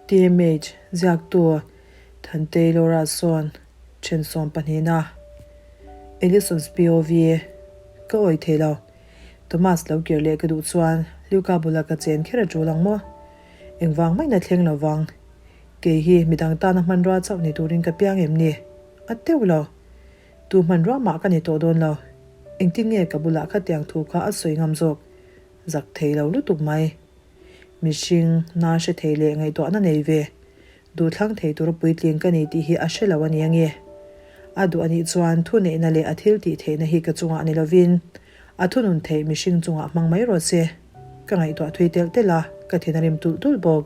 TMH, Ziaktu, Thantei Laura sawn then sawmpahnihna, Ellison's POV, Ka awih thei lo. Thomas lo kir leh ka duh chuan Luca bula ka chen kher a tul ang maw? Engvang maina thleng lo vang. Kei hi midang tana hmanrua chauh ni turin ka piang em ni? A teuh lo. Tu hmanrua mah ka ni tawh dawn lo. Engtin nge ka bulah khatiang thu kha a sawi ngam zawk? Zak thei lo lutuk mai. Mihring, na hre thei leh ngaihtuahna nei ve. Duhthlang thei tura puitling ka ni tih hi a hre lo a ni ange. A duh a nih chuan thuneihna leh a thil tih theihna hi ka chungah ni lovin a thunun theih mihring chungah hmang mai rawh se. Ka ngaihtuah thui telh telh a, ka thin a rim tulh tulh bawk.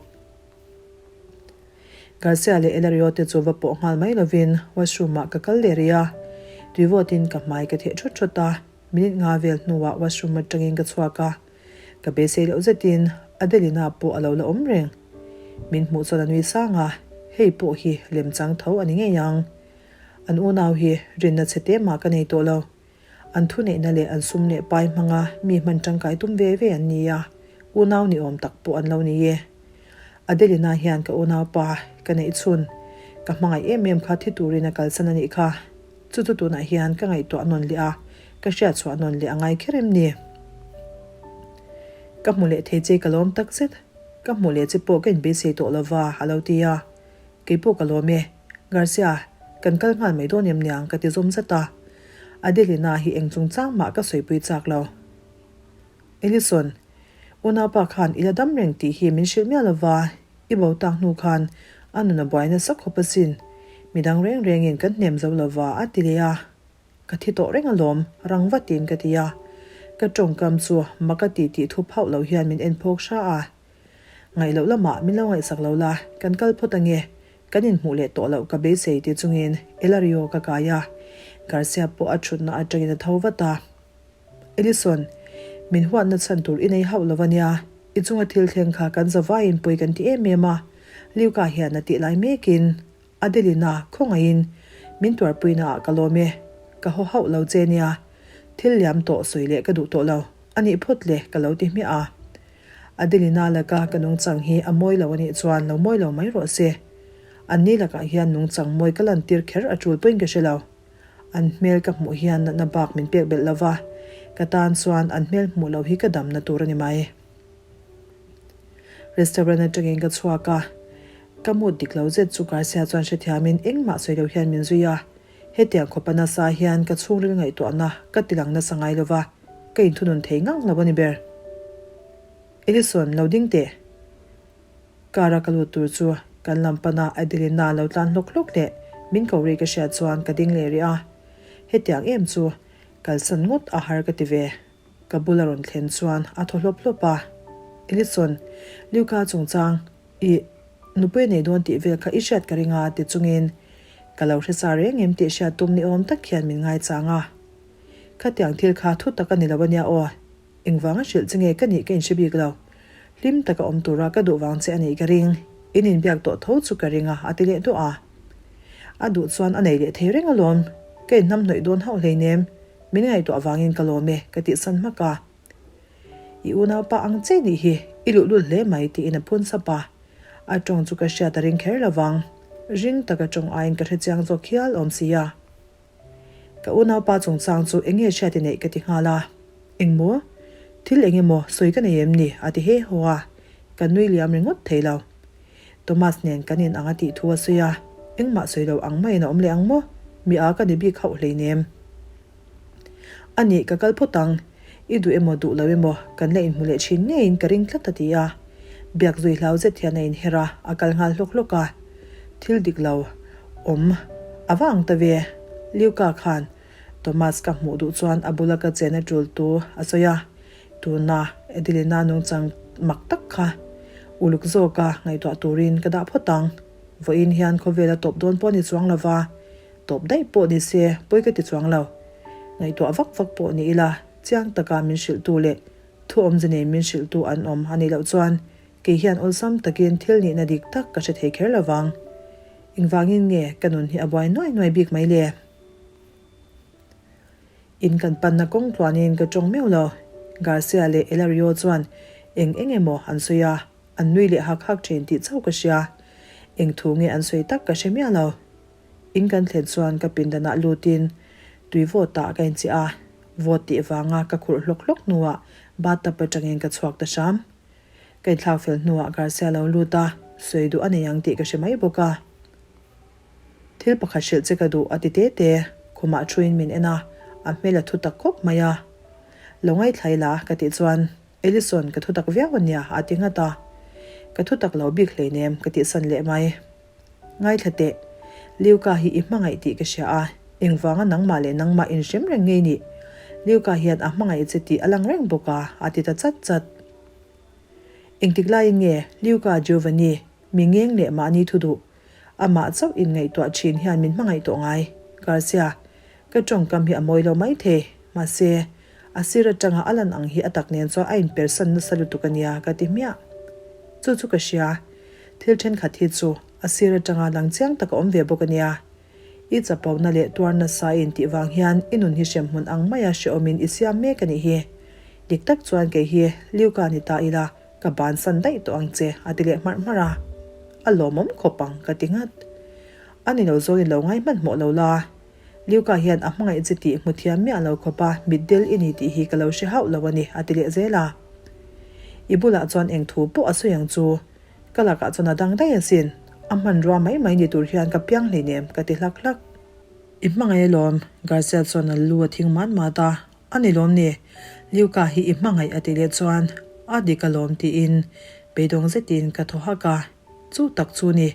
Garcia leh Elario te chu va pawh nghal mai lovin washroom ah ka kal leh rih a, tui vawtin ka hmai ka theh thawt thawt a, minute nga vel hnuah washroom atangin ka chhuak a, ka beisei loh zetin Adelina pawh a lo la awm reng. Min hmuh chuan a nui sang a, hei pawh hi lemchang tho a ni ngei ang. An unau hi rinna chhe te mah ka nei tawh lo. An thuneihna leh an sum leh pai hmanga mi hman tangkai tum ve ve an ni a, unau ni awm tak pawh an lo ni e. Adelina hian ka unaupa ka neih chhun, ka hmangaih em em kha thi turin a kalsan a nih kha. Chu chu tunah hian ka ngaihtuah nawn leh a, ka hriatchhuah nawn leh a ngai kher em ni? Ka hmu leh thei che ka lawm tak zet, ka hmuh leh che pawh ka inbeisei tawh lova a lo ti a. Kei pawh ka lawm e. Garcia, kan kal nghal mai dawn em niang ka ti zawm zat a. Adelina hi eng chungchang mah ka sawipui chak lo. Ellison, unaupa khan i la dam reng tih hi min hrilh miah lova, i bo tak hnu khan a nun a buai nasa khawp asin. Midang reng rengin kan hnem zo lova a ti leh a. Ka thi tawh reng alawm, rang vatin ka ti a. Ka tawngkam chu mak a ti tih thu phauh lo hian min en phawk hra a. Ngaih loh lamah min lo ngaihsak lo la, kan kal phawt ange. Kan inhmuh leh tawh loh ka beisei ti chungin Elario ka kai a, Garcia pawh a thutna atangin a tho vat a. Ellison, min huatna chhan tur i nei hauh lo ania, i chunga thil thleng kha kan zavaiin pawi kan ti em em a, Luca hian a tih lai mekin Adelina khawngaihin min tuarpuina ah ka lawm e, ka haw hauh lo che nia, thil liam tawh sawi leh ka duh tawh lo, a nih phawt le ka lo ti hmiah a. Adelina laka ka nungchang hi a mawi lo a nih chuan lo mawi lo mai rawh se. Anni lakah hian nungchang mawi ka lantir kher a tul pawhin ka hre lo. An hmel ka hmuh hian natna bak min pek belh lo va, ka tan chuan an hmel hmuh loh hi ka damna tur a ni mai. Restaurant atangin ka chhuak a, ka mood dik lo zet chu Garcia chuan hrethiamin engmah sawi lo hian min zui a. Hetiang khawpa nasa hian ka chhungril ngaihtuahna ka tilang nasa ngai lo va, ka inthunun thei ngang lo a ni ber. Ellison, lo ding teh. Car a ka lut tur chu kan lam pana Adelina lo tlan hlawk hlawk leh min ko ri ka hriat chuan ka ding leh rih a. Hetiang em chu kalsan ngawt a har ka ti ve. Ka bul a rawn thlen chuan a thaw hlawp hlawp a. Ellison, Luca chungchang I nupui a nei dawn tih vel kha i hriat ka ring a ti chungin ka lo hre sa reng em tih hriat tum ni awm tak hian min ngaichang a. Khatiang thil kha thu tak a ni lo a nia aw. Engvanga hrilh che nge ka nih ka inhre bik lo. Hlim taka awm tura ka duh vang che a nih ka ring. In inbiak tawh tho chu ka ring a a ti leh duah a. A duh chuan a nei leh thei reng alawm. Ka inhnamhnawih dawn hauh hleinem. Min ngaihtuah vangin ka lawm e ka tihsan hmak a. I unaupa ang che nih hi i luhlul hle mai tiin a phun sap a. A tawng chu ka hriat a ring kher lo vang. Ring taka tawng aiin ka hrechiang zawk hial awm si a. Ka unaupa chungchang chu eng nge hriat i neih ka ti nghal a. Eng maw? Thil eng emaw sawi ka nei em ni? a ti he haw a. Ka nui liam ringawt thei lo. Thomas nen kan in ang a tih thu a sawi a. Engmah sawi lo ang maiin a awm leh ang maw? Mi a ka ni bik hauh hleinem. A nih, ka kal phawt ang. I duh emaw duh lo emaw, kan la inhmu leh thin ngeiin ka ring tlat a ti a. Biak zui hlau zet hian a inher a, a kal nghal hlawk hlawk a. Thil dik lo awm a va ang ta ve. Luca khan Thomas ka hmuh duh chuan a bula ka chen a tul tu a sawi a. Tuna Adelina nungchang mak tak kha uluk zawka ngaihtuah turin ka dah phawt ang. Vawiin hian khawvel a tawp dawn pawh a ni chuang lova. Tawp daih pawh ni se pawi ka ti chuang lo. Ngaihtuah vak vak pawh ni ila, chiang taka min hrilhtu leh thu awmze nei min hrilhtu an awm a nih loh chuan kei hian awlsam takin thil nihna dik tak ka hre thei kher lo vang. Engvangin nge ka nun hi a buai nuai nuai bik mai le? In kan panna kawng tluanin ka tawng meuh lo. Garcia leh Elario chuan eng eng emaw an sawi a. An nui leh hak hak thin tih chauh ka hria. Eng thu nge an sawi tak ka hre miah lo. In kan thlen chuan ka pindanah lutin tui vawt ah ka inchiah a, vawt tih vanga ka khurh hlawk hlawk hnuah bathtub atangin ka chhuak ta hram. Ka inthlak fel hnuah Garcia lo lut a, sawi duh a nei ang tih ka hre mai bawk a. Thil pakhat hrilh che ka duh a ti te te, khumah thuin min en a, a hmel a thu tak khawp mai a. Lo ngaithla ila ka tih chuan Ellison ka thu tak viau a nia a ti nghat a. Ka thu tak lo bik hleinem ka tihsan leh mai. Ngaithla teh, Liuka hi i hmangaih tih ka hria a, engvanga nangmah leh nangmah inhrem reng ngei nih? Liuka hian a hmangaih che tih a lang reng bawk a, a ti ta chat chat. Engtik laiin nge Liuka Giovanni, mi ngeng leh mahni thu duh, amah chauh inngaihtuah thin hian min hmangaih tawh ngai? Garcia, ka tawngkam hi a mawi lo maithei, mahse, A sir atanga a lan ang hi a tak nen chuan a inpersan nasa lutuk a nia ka ti hmiah. Chu chu ka hria. Thil thenkhat hi chu a sir atanga lang chiang tak a awm ve bawk a nia. I chapona leh tuar nasa i intih vang hian i nun hi hremhmun ang maia hrehawmin i siam mek a nih hi. Dik tak chuan kei hi Liuka ni ta ila ka bansan daih tawh ang che a ti leh hmarh hmarh a. A lawmawm khawp ang ka ti ngat. A ni lo zawngin lo ngai hmanhmawh lo la. Liuka hian a hmangaih che tih hmu thiam miah lo khawpa mitdel i ni tih hi ka lo hre hauh lo a ni, a ti leh zel a. I bulah chuan eng thu pawh a sawi ang chu. Ka lakah chuan a dang daih asin, a hmanrua mai mai ni tur hian ka piang hleinem, ka ti hlak hlak. I hmangaih alawm, Garcia chuan a lu a thing mat mat a, A ni lawm ni, Liuka hi i hmangaih a ti leh chuan a dik alawm tiin beidawng zetin ka thaw hak a, Chu tak chu ni,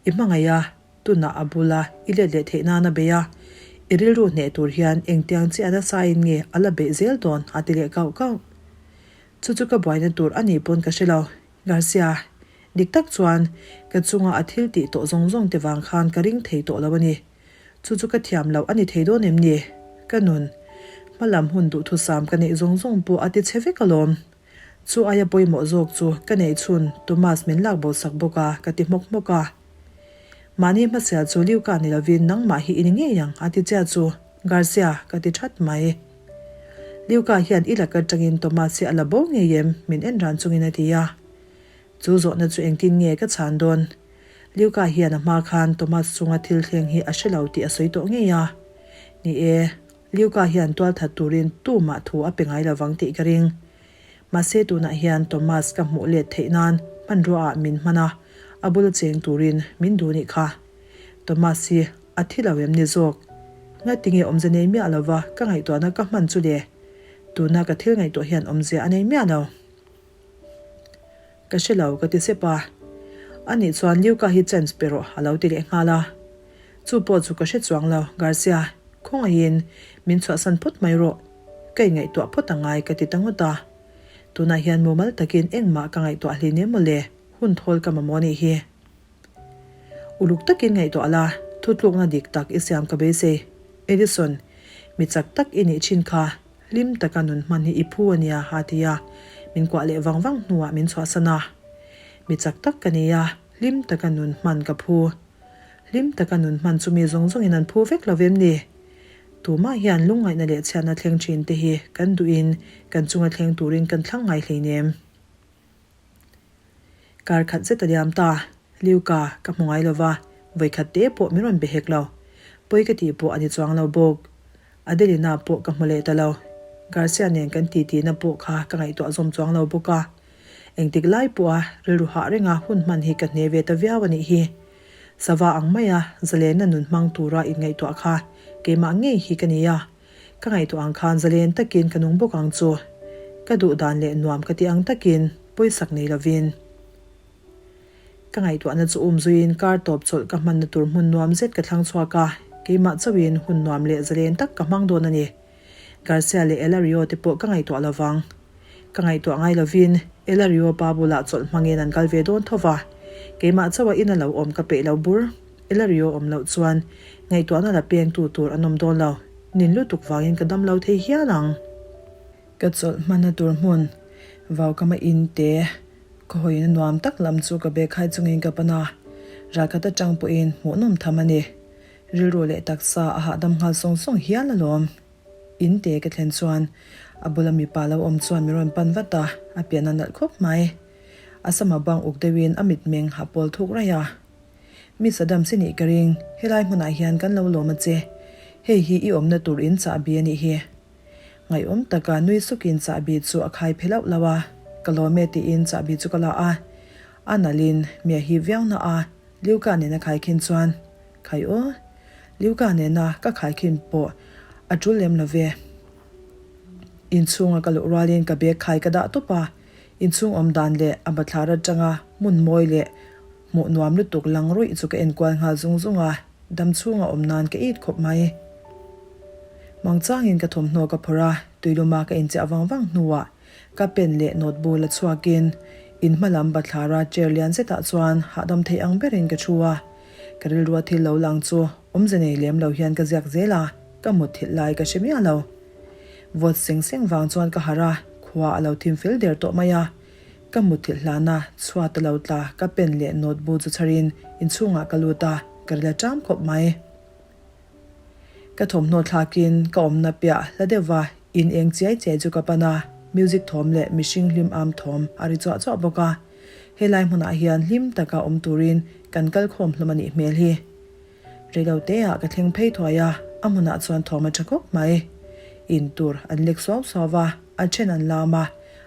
i hmangaih a, Tunah a bula i let leh theih nana bei a, i rilru hneh tur hian engtiang chiah nasain nge a la beih zel dawn a ti leh kauh kauh. Chu chu ka buaina tur a nih pawn ka hre lo, Garcia. Dik tak chuan ka chunga a thil tih tawh zawng zawng te vang khan ka ring thei tawh lo a ni. Chu chu ka thiam loh a ni thei dawn em ni? Ka nun. Hmalam hun duhthusam ka neih zawng zawng pawh a ti chhe vek alawm. Chu aia pawimawh zawk chu ka neih chhun Tomas min lak bo sak bawk a ka ti hmawk hmawk a. Mahni hmasial chu Liuka ni lovin nangmah hi i ni ngei ang a ti chiah chu Garcia ka ti that mai. Liuka hian i lak atangin Tomas hi a la bo ngei em min en ran chungin a ti a. Chu zawhna chu engtin nge ka chhan dawn? Liuka hian a hma khan Tomas chunga thil thleng hi a hre lo tih a sawi tawh ngei a. Ni e, Liuka hian tualthat turin tumah thu a pe ngai lovang tih ka ring. Mahse tunah hian Thomas ka hmuh let theih nan hmanrua ah min hman a, a bula cheng turin min duh nih kha. Thomas hi a thi lo em ni zawk? Ngatinge awmze nei miah lova ka ngaihtuahna ka hman chu le? Tuna ka thil ngaihtuah hian awmzia a nei miah lo. Ka hre lo ka ti sep a. Anih chuan Liuka hi chance pe rawh a lo ti leh nghal a. Chu pawh chu ka hre chuang lo, Garcia, khawngaihin min chhuahsan phawt mai rawh. Ka inngaihtuah phawt a ngai ka ti ta ngawt a. Tunah hian mumal takin engmah ka ngaihtuah hlin em mawle, hun thawl ka mamawh anih hi. Uluk takin ngaihtuah la, thutlukna dik tak i siam ka beisei. Edison, mi chak tak i nih thin kha, hlim taka nun hman hi i phu a nia a ti a, min kuah leh vang vang hnuah min chhuahsan a. Mi chak tak ka ni a, hlim taka nun hman ka phu. Hlim taka nun hman chu mi zawng zawngin an phu vek lo vem ni? Tumah hian lungngaihna leh chhiatna thleng thin te hi kan duhin kan chunga thleng turin kan thlang ngai hleinem. Kar khat zet a liam ta, Liuka ka hmu ngai lova, vawikhat te pawh min rawn be hek lo. Pawi ka tih pawh a ni chuang lo bawk. Adelina pawh ka hmu leh ta lo. Garcia nen kan titi na pawh kha ka ngaihtuah zawm chuang lo bawk a. Engtik lai pawha rilru hah renga hun hman hi ka hne ve ta viau a nih hi. Sava ang maia zalenna nun hmang tura inngaihtuah kha keimah ngei hi ka ni a. Ka ngaihtuah ang khan zalen takin ka nung bawk ang chu. Ka duh dan leh nuam ka ti ang takin pawisak nei lovin. Ka ngaihtuahna chu um zuiin kar tawp chawlh ka hmanna tur hmun nuam zet ka thlang chhuak a, keimah chauhin hun nuam leh zalen tak ka hmang dawn a ni. Garcia leh Elario te pawh ka ngaihtuah lo vang. Ka ngaihtuah ngai lovin Elario pa bulah chawlh hmangin an kal ve dawn tho va, keimah chauha in a lo awm ka peih lo bur. Elario awm loh chuan ngaihtuahna la pengtu tur an awm dawn lo, nin lutuk vangin ka dam lo thei hial ang. Ka chawlh hmanna tur hmun, vaukama in te, ka hawina nuam tak lam chu ka bag hai chungin ka pan a, ralkhat atang pawhin hmuhnawm tham a ni. Rilru leh taksa a hahdam nghal sawng sawng hial alawm. In te ka thlen chuan a bula mipa lo awm chuan min rawn pan vat a, a pian a nalh khawp mai. A sama bang uk deuhin a mitmeng a pawl thuk raih a. Miss Adams i nih ka ring, helai hmunah hian kan lo lawm a che. Hei hi i awmna tur in chahbi a nih hi. Ngaihawm taka nui sukin chahbi chu a khai phe lauh lauh a, ka lawm e tiin chahbi chu ka la a. A nalhin mi a hip viau na a, Liuka nena khaikhin chuan, Khai aw, Liuka nena ka khaikhin pawh a tul lem lo ve. Inchhunga ka luh rualin ka bag khai ka dah tawp a, inchhung awm dan leh a bathlar atanga hmun mawi leh hmuh nuam lutuk lang ruih chu ka enkual nghal zung zung a, dam chhunga awm nan ka it khawp mai. Mangchangin ka thawmhnaw ka phawrh a, tuiluma ka inchiah vang vang hnuah ka pen leh note bu la chhuakin in hma lam bathlara chair lian zetah chuan hahdam thei ang berin ka thu a, ka rilrua thil lo lang chu awmze nei lem lo hian ka ziak zel a. Ka mutthilh lai ka hre miah lo. Vawt seng seng vang chuan ka harh a, khua a lo thim fel der tawh mai a. Ka mutthilh hlana chhuat a lo tla, ka pen leh note bu chu chharin inchhungah ka lut a, ka ril a ṭam khawp mai. Ka thawmhnaw thlakin ka awmna piah hla deuhva in eng chiai chiai chu ka pan a, music thawm leh mihring hlim am thawm a ri chuah chuah bawk a. Helai hmunah hian hlim taka awm turin kan kal khawm hlawm a nih hmel hi. Reilo te ah ka thleng phei thuai a, a hmunah chuan thawm a tha khawp mai. In tur an lek suau suau va, a then an lam a,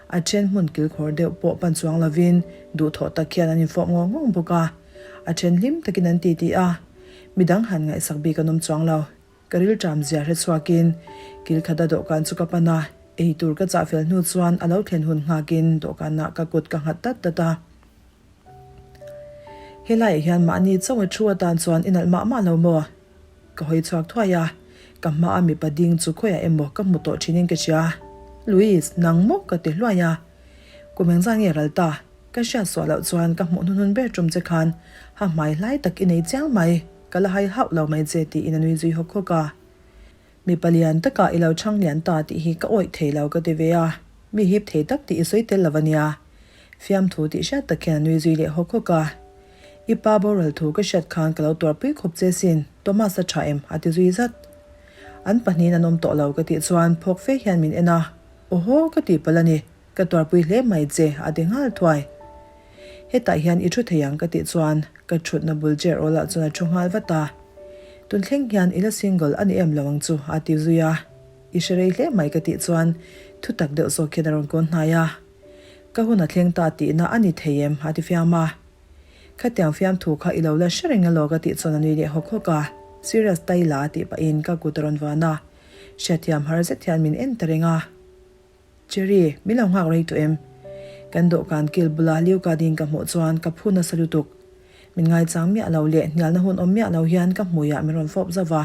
a then hmun kilkhawr deuh pawh pan chuang lovin duhthawh tak hian an infawp ngawng ngawng bawk a, a then hlim takin an titi a, midang han ngaihsak bik an awm chuang lo. Ka rilṭam zia hre chhuakin kil khata dawhkan chu ka pan a, ei tur ka chah fel hnu chuan a lo thlen hun nghakin dawhkanah ka kut ka nghat dat dat a. Helaiah hian mahni chauh a thu atan chuan i nalh mah mah lo maw? Ka hawi chhuak thuai a, ka hmaa mipa ding chu khawiah emaw ka hmu tawh thinin ka hria. Louis, nang maw? ka ti hluai a. Kum engzah nge ral ta? Ka hriat suah loh chuan ka hmuh hnuhnun ber tum che khan ha hmai hlai tak i nei chiang mai, ka la hai hauh lo mai che tiin a nui zui hawk hawk a. Mipa lian takah i lo chhang lian ta tih hi ka awih thei lo ka ti ve a, mi hip thei tak tih i sawi tel lo a nia. Fiamthu tih hriat tak hian a nui zui leh hawk hawk a. I pa boral thu ka hriat khan ka lo tuarpui khawp che sin, Thomas a tha em? a ti zui zat. An pahnihin an awm tawh lo ka tih chuan phawk fe hian min en a, Awhaw ka tih palh a ni. Ka tuarpui hle mai che, a ti nghal thuai. Hetah hian i thu thei ang ka tih chuan ka thutna bul chair awlah chuan a thu nghal vat a. Tun thleng hian i la single a ni em lo ang chu, a ti zui a. I hre rei hle mai ka tih chuan thu tak deuh zawk hian a rawn kawn hnai a. Ka hun a thleng ta tihna a ni thei em? a ti fiam a. Khatiang fiamthu kha i lo la hre reng elaw ka tih chuan a nui leh hawk hawk a. Serious ta ila tih pahin ka kut a rawn van a. Hriatthiam har zet hian min en ta reng a. Cherry, min lo nghak rei tawh em? Kan dawhkan kil bula Liuka ding ka hmuh chuan ka phu nasa lutuk. Min ngaichang miah lo leh hnialna hun awm miah lo hian ka hmuiah min rawn fawp zauh a.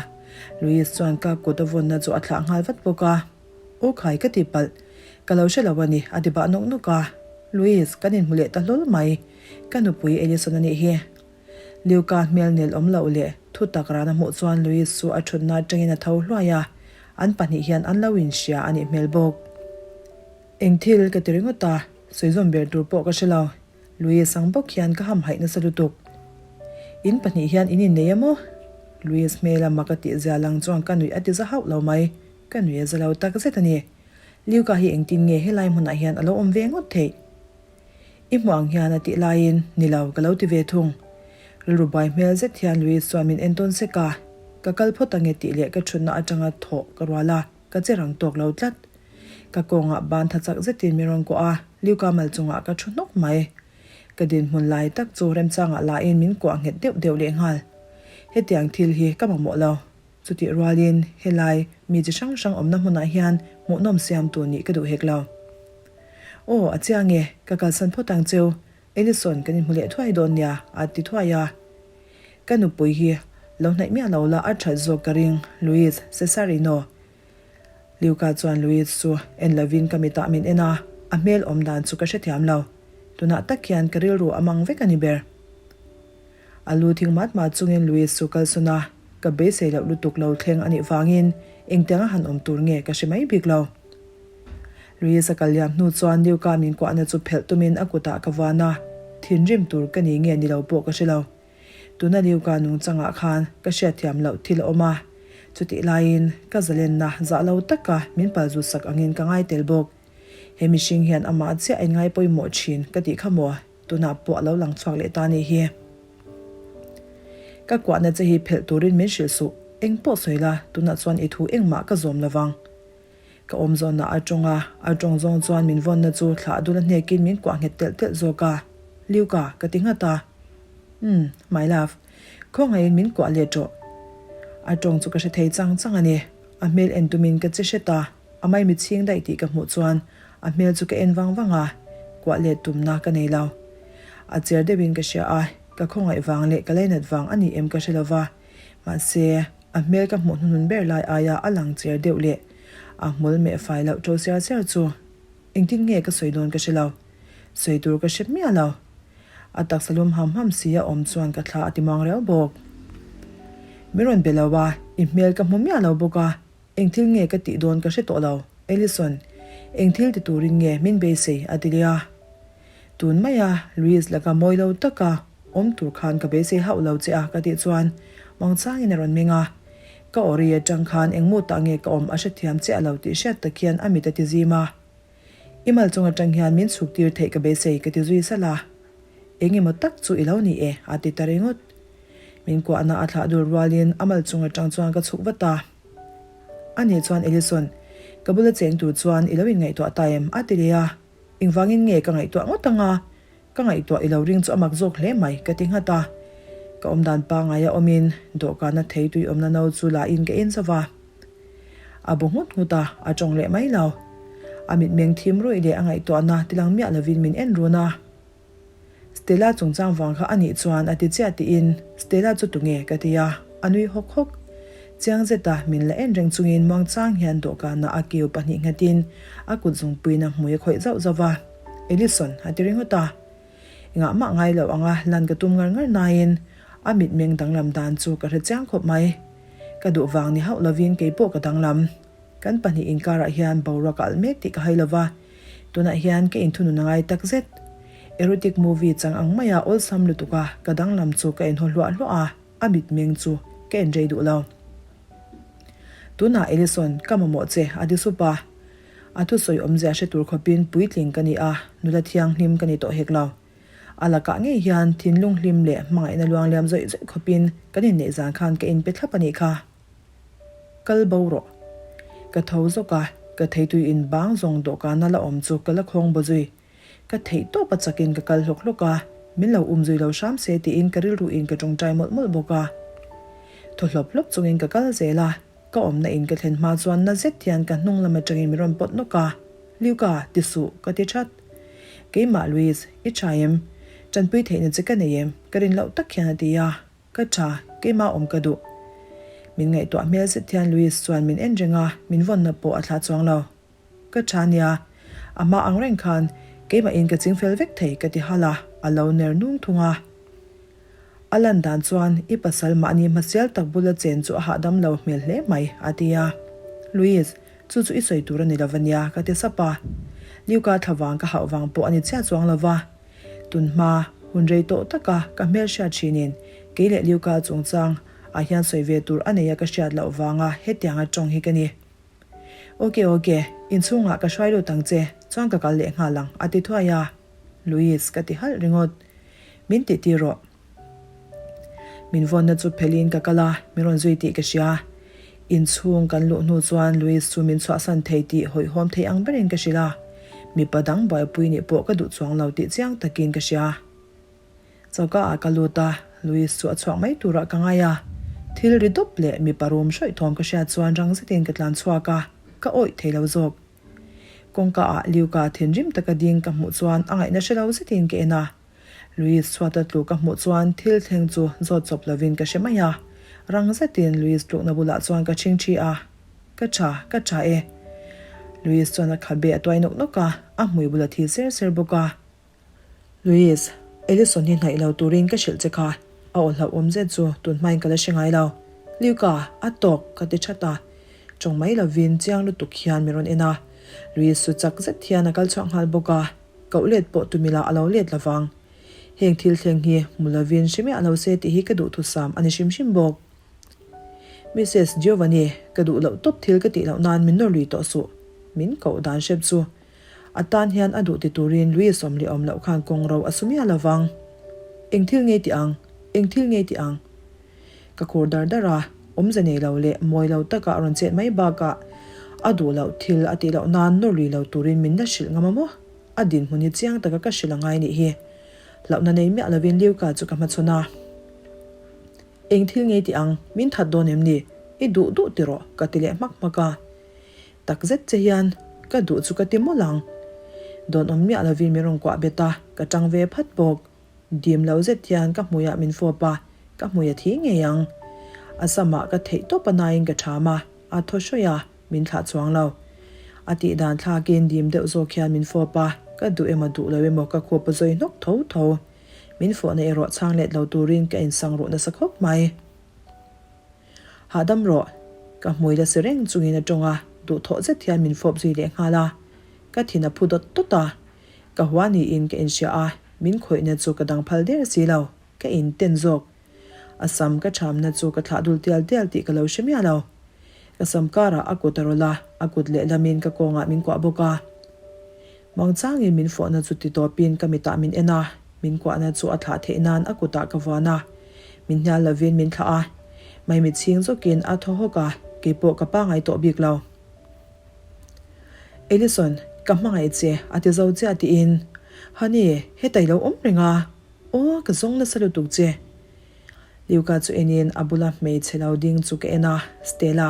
Louis chuan ka kut a vawnna chu a thlah nghal vat bawk a. Aw khai ka ti palh. Ka lo hre lo a ni, a ti bah nawk nawk a. Louis, kan inhmu leh ta hlawl mai. Ka nupui Ellison a nih hi. Liuka hmel nel awm loh leh thu tak ran a hmuh chuan Louis chu a thutna atangin a tho hluai a, an pahnih hian an lo inhria a nih hmel bawk. Eng thil ka ti ringawt a, sawi zawm ber tur pawh ka hre lo. Louis ang bawk hian ka hamhaih nasa lutuk. In pahnih hian in innei a maw? Louis hmel a mak a tih zia lang chuan ka nuih a ti za hauh lo mai, ka nuih a za lo tak zet a ni. Liuka hi engtin nge helai hmunah hian a lo awm ve ngawt theih? I hmuh ang hian a tih laiin, Ni lo, ka lo ti ve thung. Rilru buai hmel zet hian Louise chuan min en tawn sek a, Ka kal phawt ange tih leh ka thutna atanga thawh ka rual a, ka che rang tawk lo tlat. Ka kawngah ban tha chak zetin min rawn kuah a, Liuka mal chungah ka thu hnawk mai. Ka dinhmun lai tak chu remchangah lain min kuah nghet deuh deuh lehnghal. Hetiang thil hi ka mamawh lo. Chutih rualin helai mi chi hrang hrang awmna hmunah hian hmuhnawm siamtu nih ka duh hek lo. Aw, a chiang e, ka kalsan phawt ang cheu, Ellison kan inhmu leh thuai dawn nia, a ti thuai a. Ka nupui hi lo hnaih miah lo la a that zawk ka ring, Luis Cesarino. Luca chuan Luis chu en lovin ka mitah min en a, a hmel awm dan chu ka hrethiam lo. Tunah tak hian ka rilru a mang vek a ni ber. A lu thing mat mat chungin Louis chu kalsawn a, ka beisei loh lutuk lo thleng a nih vangin engtianga han awm tur nge ka hre mai bik lo. Louis a kal liam hnu chuan Luca min kuahna chu phelh tumin a kutah ka vuan a, thinrim tur ka ni nge ni lo pawh ka hre lo. Tuna Luca nungchangah khan ka hriatthiam loh thil a awm a, chutih laiin ka zalenna zah lo taka min palzut sak angin ka ngai tel bawk. He mihring hian amah chiah a inngai pawimawh thin ka tih kha maw? Tunah pawh a lo lang chhuak leh ta a nih hi. Ka kuahna che hi phelh turin min hrilh suh, eng pawh sawi la, tunah chuan i thu engmah ka zawm lovang. Ka awm zawnah a tawng a, a tawng zawng chuan min vawnna chu thlah dul a hnekin min kuah nghet telh telh zawk a. Liuka, ka ti nghat a. Umm, my love. Khawngaihin min kuah let rawh. A tawng chu ka hre thei chang chang a ni. A hmel en tumin ka che hret a, a maimi chhing daih tih ka hmuh chuan a hmel chu ka en vang vang a, kuah let tumna ka nei lo. A cher deuhin ka hria a, ka khawngaih vang leh ka lainat vang a ni em ka hre lo va, mahse, a hmel ka hmuh hnuhnun ber lai aia a lang cher deuh leh a hmul meh fai loh ṭo siar siar chu engtin nge ka sawi dawn ka hre lo. Sawi tur ka hre miah lo. A taksa lum ham ham si a awm chuan ka thla a ti muang riau bawk. Min rawn be lo a, i hmel ka hmu miah lo bawk a, eng thil nge ka tih dawn ka hre tawh lo. Ellison, eng thil ti turin nge min beisei a ti leh a. Tun maia Louise laka mawi lo taka awm tur khan ka beisei hauh lo che a ka tih chuan Mangchangin a rawn meng a. Ka aw ri atang khan eng mutah nge ka awm a hrethiam chiah lo tih hriat tak hian a mit a ti zim a. I mal chung atang hian min chhuk tir theih ka beisei ka ti zui salh a. Eng emaw tak chu i lo ni e a ti ta ringawt. Min kuahna a thlah dul rualin a mal chung atang chuan ka chhuk vat a. Ani chuan Ellison, ka bula cheng tur chuan i lo inngaihtuah ta em? a ti leh a. Engvangin nge ka ngaihtuah ngawt ang a? Ka ngaihtuah i lo ring chu a mak zawk hle mai ka ti nghat a. Ka awmdan pangai a awmin dawhkana thei tui awmna no chu la in ka en zauh a. A bu nghut nghut a, a tawng leh mai lo. A mitmeng thim ruih leh a ngaihtuahna tilang miah lovin min en run a. Stella chungchang vang kha a nih chuan a ti chiah tiin Stella chu tunge ka ti a, a nui hawk hawk. Chiang zeta min la en reng chungin muangchang hian dawhkanah a kiu pahnih nghatin a kut zungpuiin a hmui a khawih zauh zauh a. Ellison a ti ringawt a. Engah mah ngai lo anga lan ka tum ngar ngar nain a mitmeng danglam dan chu ka hre chiang khawp mai. Ka duh vang ni hauh lovin kei pawh ka danglam. Kan pahnih inkarah hian boruak a alh mek tih ka hai lova, tunah hian ka inthunun a ngai tak zet. Erotic movie chang ang maia awlsam lutuk a ka danglam chu ka inhaw hluah hluah a, a mitmeng chu ka en rei duh lo. Tunah Ellison, ka mamawh che a ti sup a. A thusawi awmzia hre tur khawpin puitling ka ni a, nula thianghlim ka ni tawh hek lo. A lakah ngei hian thinlung hlim leh hmangaihna luangliam zawih zawih khawpin kan inneih zan khan ka inpe thlap a nih kha. Kal bo rawh. Ka tho zawk a, ka theitui in bang zawng dawhkana la awm chu ka la khawng baw zui. Ka theih tawp a chakin ka kal hlawk hlawk a, min lo um zui lo hram se tiin ka rilru in ka tawngtai mawlh mawlh bawk a. Thaw hlawp hlawp chungin ka kal zel a, ka awmna in ka thlen hma chuan na zet hian ka hnung lam atangin min rawn pawt nawk a, Luca, ti suh, ka ti that. Keimah Louise, i tha em? Tanpui theihna che ka nei em? Ka rin loh tak hian a ti a. Ka tha, keimah awm ka duh. Min ngaihtuah hmel zet hian Louise chuan min en reng a, min vawnna pawh a thlah chuang lo. Ka tha nia, a hma ang reng khan keimah in ka ching fel vek thei ka ti hal a, a lo ner nung thung a. A lan dan chuan i pasal mahni hmasial tak bula chen chu a hahdam lo hmel hle mai, a ti a. Louise, chu chu i sawi tur a ni lo va nia, ka ti sap a. Liuka thla vang ka hauh vang pawh a ni chiah chuang lo va. Tun hma, hun rei tawh taka ka hmel hriat thinin kei leh Liuka chungchang ah hian sawi ve tur a nei a ka hriat loh vanga hetianga tawng hi ka ni. Ok ok, inchhungah ka hruai lut ang che, chuan ka kal leh nghal ang, a ti thuai a. Louise, ka ti halh ringawt. Min tih tir rawh. Min vawnna chu phelhin ka kal a, min rawn zui tih ka hria. Inchhung kan luh hnu chuan Louise chu min chhuahsan thei tih hawihhawm thei ang berin ka hrilh a. Mipa dang buaipui nih pawh ka duh chuang lo tih chiang takin ka hria. Choka ah ka lut a, Louis chu a chhuak mai turah ka ngai a. Thil ri dawp leh mipa rum hrawih thawm ka hriat chuan rang zetin ka tlan chhuak a, ka awih thei lo zawk. Kawngka ah Liuka thinrim taka ding ka hmuh chuan a ngaihna hre lo zetin ka en a. Louis chhuata tlu ka hmuh chuan thil thleng chu zawt chawp lovin ka hre mai a. Rang zetin Louis tlukna bulah chuan ka chhing thi a. Ka tha, ka tha e. Louis chuan a khabe a tuai nawk nawk a, a hmui bul a thi ser ser bawk a. Louise, Ellison hi hnaih lo turin ka hrilh che kha, a aw hlauhawm zet chu tun hmain ka la hre ngai lo. Luca, a tawk, ka ti that a. Tawng mai lovin chiang lutuk hian min rawn en a. Louise chu chak zet hian a kal chhuak nghal bawk a, koh let pawh tumila a lo let lovang. Heng thil thleng hi hmu lovin hre miah lo se tih hi ka duhthusam a ni hrim hrim bawk. Mises Giovanni, ka duh loh tawp thil ka tih loh nan min nawr lui tawh suh. Min koh dan hrep chu A tan hian a duh ti turin Louis awm leh awm loh khan kawng ro a su miah lo vang. Eng thil ngei ti ang? Eng thil ngei ti ang? Ka khur dar dar a, awmze nei lo leh mawi lo taka a rawn chet mai bakah a duh loh thil a tih loh nan nawr lui lo turin min la hrilh ngam a maw? A dinhmun hi chiang taka ka hrilh a ngai nih hi. Hlauhna nei miah lovin Liuka chu ka hmachhawn a. Eng thil ngei tih ang, min that dawn em ni? I duh duh ti rawh, ka ti leh hmak hmak a. Tak zet che hian ka duh chu ka ti mawlh ang. Dawn awm miah lovin min rawn kuah bet a, ka tang ve phat bawk. Dim lo zet hian ka hmuiah min fawp a, ka hmui a thi ngei ang. A samah ka theih tawp a naiin ka ṭham a, a thaw hrawih a, min thlah chuang lo. A tih dan thlakin dim deuh zawk hian min fawp a, ka duh emaw duh lo emaw ka khup a zawi hnawk tho tho. Min fawhna erawh chhang let lo turin ka insang ruh nasa khawp mai. Hahdam rawh. Ka hmui la si reng chungin a tawng a, duhthawh zet hian min fawp zui leh nghal a. Ka thin a phu dawt dawt a. Ka hua niin ka inhria a, min khawihna chu ka dang phal der si lo, ka inten zawk. A sam ka thamna chu ka thlah dul tial tial tih ka lo hre miah lo. Ka sam karah a kut a rawlh a, a kut lehlamin ka kawngah min kuah bawk a. Mangchangin min fawhna chu ti tawpin ka mitah min en a, min kuahna chu a thlah theih nan a kutah ka vuan a. Min hnial lovin min thlah a, maimit chhing zawkin a thaw hawk a, keipawh ka pangai tawh bik lo. Ellison, ka hmangaih che, a ti zo chiah tiin, Honey, heta i lo awm reng a, aw ka zawng nasa lutuk che. Luca chu enin a bula hmeichhe lo ding chu ka en a, Stella,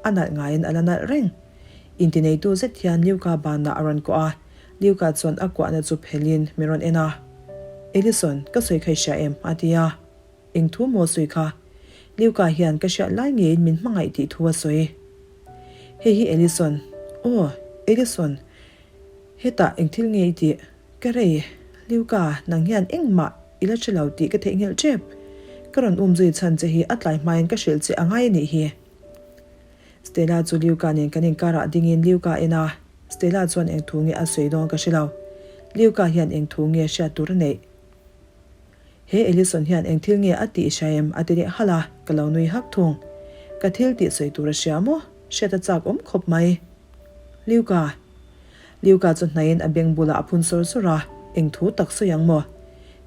a nalh ngaiin a la nalh reng. Intineitu zet hian Luca banah a rawn kuah a, Luca chuan a kuahna chu phelhin min rawn en a. Ellison, ka sawi kha i hria em? a ti a. Eng thu maw sawi kha? Luca hian ka hriat lai ngeiin min hmangaih tih thu a sawi. Hei hi Ellison. Aw, Ellison. Hetah eng thil nge i tih? Ka rei, Luca, nang hian engmah i la hre lo tih ka theihnghilh tep. Ka rawn um zui chhan che hi a tlai hmain ka hrilh che a ngai a nih hi. Stella chu Luca nen kan inkarah dingin Luca en a, Stella chuan eng thu nge a sawi dawn ka hre lo. Luca hian eng thu nge hriat tur a neih? He Ellison hian eng thil nge a tih hria em? a ti leh halh a, ka lo nui hak thung. Ka thil tih sawi tur a hria maw? Hriat a chak awm khawp mai. Liuka. Liuka chu hnaiin a beng bulah a phun sawr sawr a, eng thu tak sawi ang maw?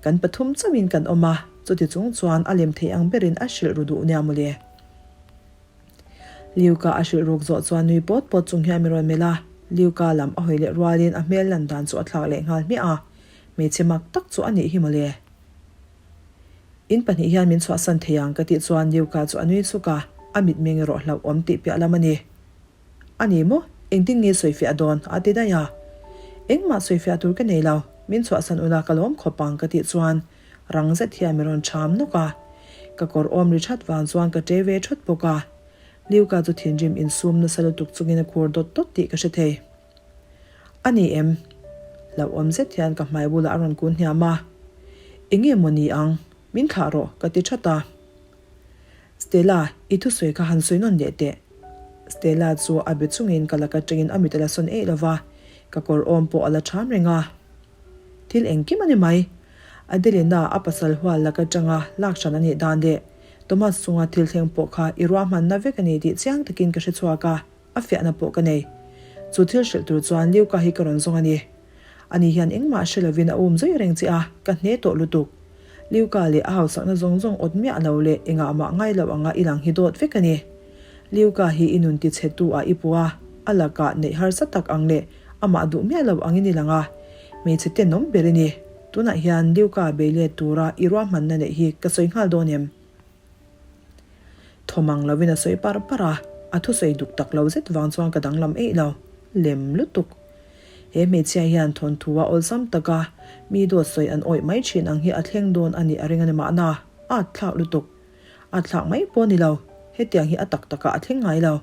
Kan pathum chauhin kan awm a, chuti chung chuan a lem thei ang berin a hrilh ru duh nia mawle. Liuka a hrilh ruk zawh chuan nui pawt pawt chung hian min rawn melh a, Liuka lam a hawi leh rualin a hmel lan dan chu a thlak leh nghal hmiah a, Hmeichhe mak tak chu a nih hi mawle. In pahnih hian min chhuahsan thei ang ka tih chuan Liuka chu a nui chuk a, a mitmeng erawh hlauhawm tih piah lam a ni. A ni maw? Engtin nge sawifiah dawn? a ti daih a. Engmah sawifiah tur ka nei lo, min chhuahsan ula ka lawm khawp ang ka tih chuan rang zet hian min rawn cham nawk a. Ka kawr awm ri that vang chuan ka ṭe ve thawt bawk a. Liuka chu thinrim insum nasa lutuk chungin a khur dawt dawt tih ka hre thei. A ni em? Hlauhawm zet hian ka hmai bulah a rawn kun hniam a. Enge maw ni ang? Min thlah rawh, ka ti that a. Stella, i thusawi kha han sawi nawn leh teh. Stella chu a be chungin ka lak atangin a mit a la sawn eih lo va, ka kawr awm pawh a la ṭham reng a. Thil engkim a ni mai. Adelina a pasal hual lak atanga lak hran a nih dan leh Thomas chunga thil thleng pawh kha i ruahmanna vek a ni tih chiang takin ka hre chhuak a. A fiahna pawh ka nei. Chu thil hrilh tur chuan Liuka hi ka rawn zawng a ni. Ani hian engmah hre lovin a um zui reng che a, ka hne tawh lutuk. Liuka leh a hausakna zawng zawng awt miah lo leh engah mah ngai lo anga i lang hi dawt vek a ni. Liuka hi i nun tichhetu ah i puh a, a lakah neih harsa tak ang leh amah duh miah lo angin i lang a. Hmeichhe tenawm ber i ni. Tunah hian Liuka bei let tura i ruahmanna neih hi ka sawi nghal dawn em? Thawmang lovin a sawi par par a, a thusawi duk tak lo zet vang chuan ka danglam eih lo, lem lutuk. He hmeichhia hian thawnthu a awlsam tak a, mi dawt sawi an awih mai thin ang hi a thleng dawn a nih a ring a ni mahna, a at thlak lutuk. A thlak mai pawh a ni lo, hetiang hi a tak takah a thleng ngai lo.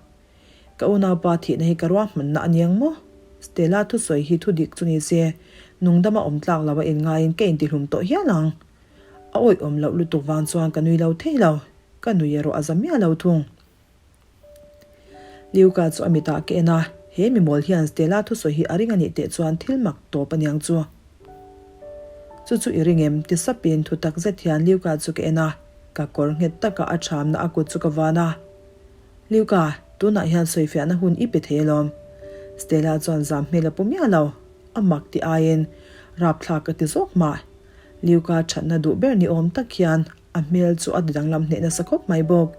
Ka unaupa thihna hi ka ruahmanna a niang maw? Stella thusawi hi thudik chu ni se, nungdama awm tlak lo a inngaiin ka intihlum tawh hial ang. A awih awm loh lutuk vang chuan ka nui lo thei lo, ka nui erawh a za miah lo thung. Liuka chu a mitah ka en a, he mimawl hian Stella thusawi hi a ring a nih teh chuan thil mak tawp a niang chu. Chu chu i ring em? ti sapin thu tak zet hian Liuka chu ka en a, ka kawr nghet taka a thamna a kut chu ka van a. Liuka, tunah hian sawifiahna hun i pe thei alawm. Stella chuan zam hmel a pu miah lo, a mak ti aiin rapthlak ka ti zawk mah. Liuka thatna duh ber ni awm tak hian A hmel chu a danglam hneh nasa khawp mai bawk.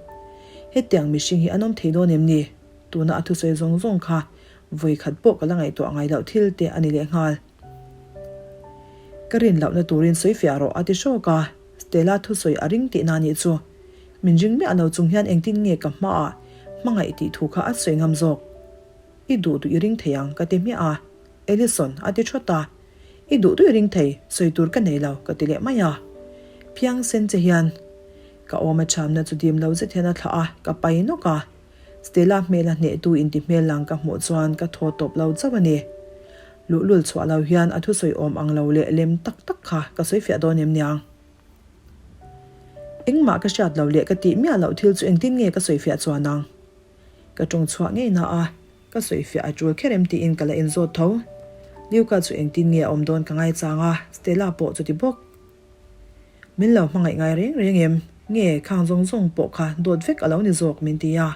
Hetiang mihring hi an awm thei dawn em ni? Tuna a thusawi zawng zawng kha vawi khat pawh ka la ngaihtuah ngai loh thil te a ni lehnghal. Ka rin lohna turin sawi fiah rawh a ti hrawk a, Stella thusawi a ring tihna nih chu. Min ring miah lo chung hian engtin nge ka hmaah hmangaih tih thu kha a sawi ngam zawk. I duh duh i ring thei ang ka ti hmiah a, Ellison a ti thawt a. I duh duh i ring thei, sawi tur ka nei lo ka ti leh mai a. Phiang sen che hian ka awm a chhamna chu dim lo zet hian a thlah a, ka pai nawk a. Stella hmela hnehtu inti hmel lang ka hmuh chuan ka thaw tawp lo chauh a ni. Luhlul chhuah lo hian a thusawi awm ang lo leh lem tak tak kha ka sawi fiah dawn em niang. Engmah ka hriat lo leh ka tih miah loh thil chu engtin nge ka sawi fiah chuan ang? Ka tawng chhuah ngei na a, ka sawi fiah a tul kher em tiin ka la inzawt tho. Luca chu engtin nge a awm dawn ka ngaichang a, Stella pawh chuti bawk. Min lo hmangaih ngai reng reng em? Nge khang zawng zawng pawh kha dawt vek a lo ni zawk min ti a.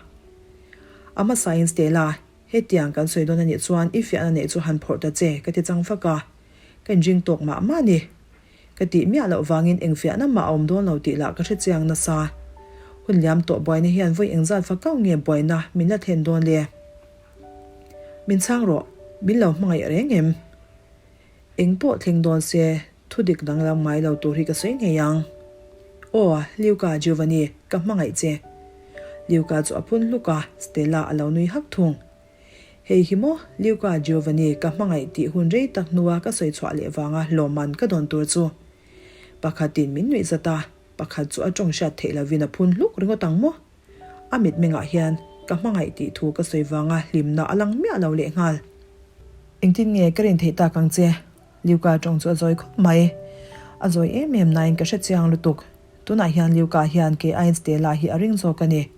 A hmasain Stella, hetiang kan sawi dawn a nih chuan i fiahna neih chu han phawrh ta che ka ti chang fak a. Ka inring tawk mah mah a ni. Ka tih miah loh vangin eng fiahna mah a awm dawn lo tih lah ka hre chiang nasa. Hun liam tawh buaina hian vawi engzat fa kau nge buaina min la thlen dawn le? Min chhang rawh, min lo hmangaih reng em? Eng pawh thleng dawn se, thu dik danglam ngai lo tur hi ka sawi ngei ang. Aw, Luca Giovanni, ka hmangaih che. Luca chu a phun hluk a, Stella a lo nui hak thung. Hei hi maw, Luca Giovanni, ka hmangaih tih hun rei tak hnua ka sawi chhuah leh vanga hlawman ka dawn tur chu. Pakhatin min nuih zat a, pakhat chu a tawng hriat theih lovin a phun hluk ringawt ang maw? A mitmengah hian ka hmangaih tih thu ka sawi vanga hlimna a lang miah lo lehnghal. Engtin nge ka rin theih tak ang che? Luca tawng chu a zawi khawp mai. A zawi em em nain ka hre chiang lutuk. Tunah hian Luca hian kei aiin Stella hi a ring zawk a ni.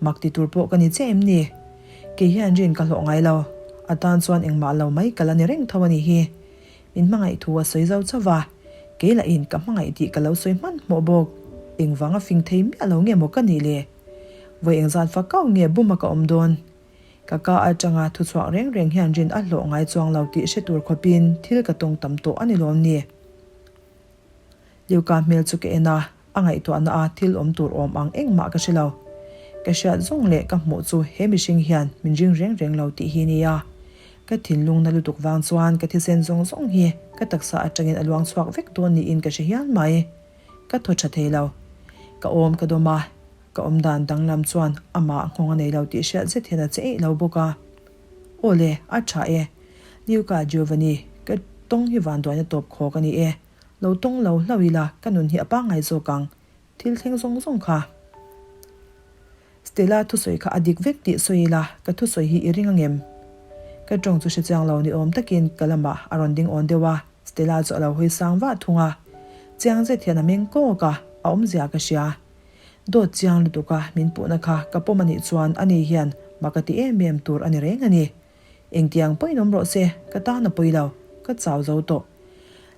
Mak ti tur pawh ka ni chiah em ni? Kei hian rin ka hlawh ngai lo. A tan chuan engmah lo mai ka la ni reng tho a nih hi. Min hmangaih thu a sawi zo chauh va, kei lahin ka hmangaih tih ka lo sawi hmanhmawh bawk. Engvanga fing thei miah lo nge maw ka nih le? Vawi engzat fa kau nge buma ka awm dawn? Ka ka atanga thuchhuak reng reng hian rin a hlawh ngai chuang lo tih hre tur khawpin thil ka tawng tam tawh a ni lawm ni? Liuka hmel chu ka en a, a ngaihtuahna a thil awm tur awm ang engmah ka hre lo. Ka hriat zawng leh ka hmuh chu he mihring hian min ring reng reng lo tih hi nia. Ka thinlung na lutuk vang chuan ka thisen zawng zawng hi ka taksa atangin a luang chhuak vek dawn niin ka hre hial mai. Ka thaw tha thei lo. Ka awm ka dawm a, ka awmdan danglam chuan amah nghawng a nei lo tih hriat zet hian a che eih lo bawk a. Aw le, a tha e. Liuka Giovanni, ka tawng hi vanduaina tawp khawk a ni e. Lo tawng lo hlauh ila ka nun hi a pangngai zawk ang, thil thleng zawng zawng kha. Stella thusawi kha a dik vek tih sawi ila ka thusawi hi i ring angem? Ka tawng chu hrechiang lo ni awm takin ka lamah a rawn ding awn deuh a, Stella chu a lo hawi sang vah thung a. Chiang zet hian a meng kawk a, a awmzia ka hria. Dawt chiang lutuk a min puhna kha ka pawm anih chuan ani hian mak a ti em em tur a ni reng a ni. Engtiang pawhin awm rawh se, ka tan a pawi lo, ka chau zo tawh.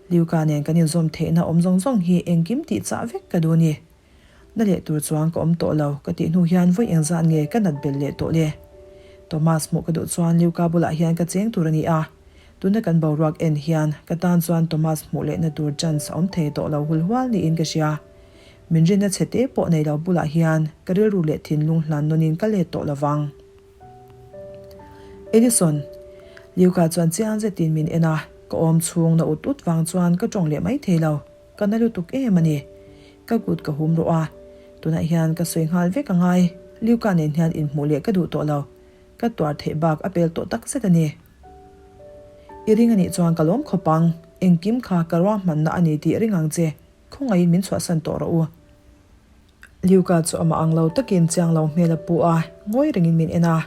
Liuka nen kan inzawm theihna awm zawng zawng hi engkim tih chah vek ka duh ni. Na leh tur chuan ka awm tawh lo, ka tih hnu hian vawi engzat nge ka nat belh leh tawh le? Thomas hmuh ka duh chuan Liuka bulah hian ka cheng tur a ni a, tuna kan boruak en hian ka tan chuan Thomas hmuh lehna tur chance a awm thei tawh lo hulhual niin ka hria. Min rinna chhe te pawh nei lo bulah hian ka rilru leh thinlung hlan nawnin ka let tawh lovang. Edison, Luca chuan chiang zetin min en a, ka awm chhung na ut ut vang chuan ka tawng leh mai thei lo, ka na lutuk em a ni. Ka kut ka hum rawh a, tunah hian ka sawi nghal vek a ngai, Luca nen hian inhmuh leh ka duh tawh lo, ka tuar theih bak a pel tawh tak zet a ni. I ring a nih chuan ka lawm khawp ang, engkim kha ka ruahmanna a ni tih ring ang che, khawngaihin min chhuahsan tawh rawh u. Luca chu amah ang lo takin chiang lo hmel a pu a, ngawi rengin min en a.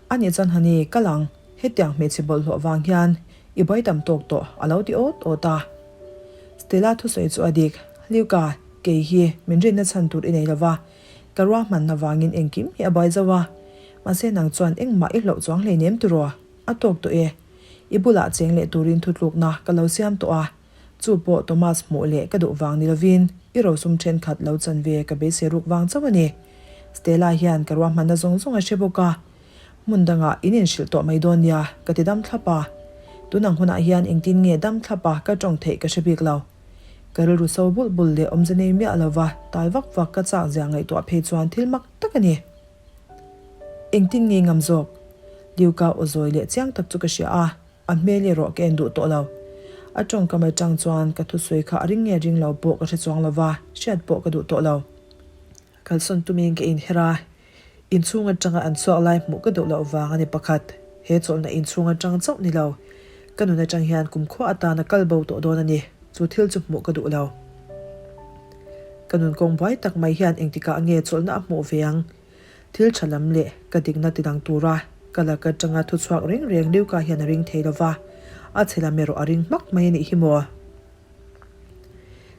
A nih chuan Honey, kal ang, hetiang hmeichhe bawlhhlawh vang hian i buai tam tawk tawh a lo ti awt awt a. Stella thusawi chu a dik, Luca, kei hi min rinna chhan tur i nei lo va, ka ruahmanna vangin engkim hi a buai zo a, mahse nang chuan engmah i hlauh chuang hleinem tiraw, a tawk tawh e. I bulah cheng leh turin thutlukna ka lo siam tawh a. Chu pawh Thomas hmuh leh ka duh vang ni lovin i rosum thenkhat lo chan ve ka beisei ruk vang chauh a ni. Stella hian ka ruahmanna zawng zawng a hre bawk a, hmun dangah in inhrilh tawh mai dawn nia ka ti dam thlap a. Tunang hunah hian engtin nge dam thlap a ka tawng theih ka hre bik lo. Ka rilru so bulh bulh leh awmze nei miah lova tal vak vak ka chak zia ngaihtuah phei chuan thil mak tak a ni. Engtin nge ngam zawk? Liuka aw zawi leh chiang tak chu ka hria a, a hmel erawh ka en duh tawh lo. A tawngkam atang chuan ka thusawi kha a ring nge ring lo pawh ka hre chuang lova, hriat pawh ka duh tawh lo. Kalsawn tumin ka inher a, inchhung atanga an chhuak lai hmuh ka duh loh vang a ni pakhat. He chawlhna inchhung atang chauh ni lo, ka nun atang hian kumkhua atana kal bo tawh dawn a ni, chu thil chu hmuh ka duh lo. Ka nun kawng buai tak mai hian engtikah nge chawlhna a hmuh ve ang? Thil tha lam leh ka dikna tidang tura ka lak atanga thuchhuak reng reng Liuka hian a ring thei lova, a chhe lam erawh a ring hmak mai a nih hi maw?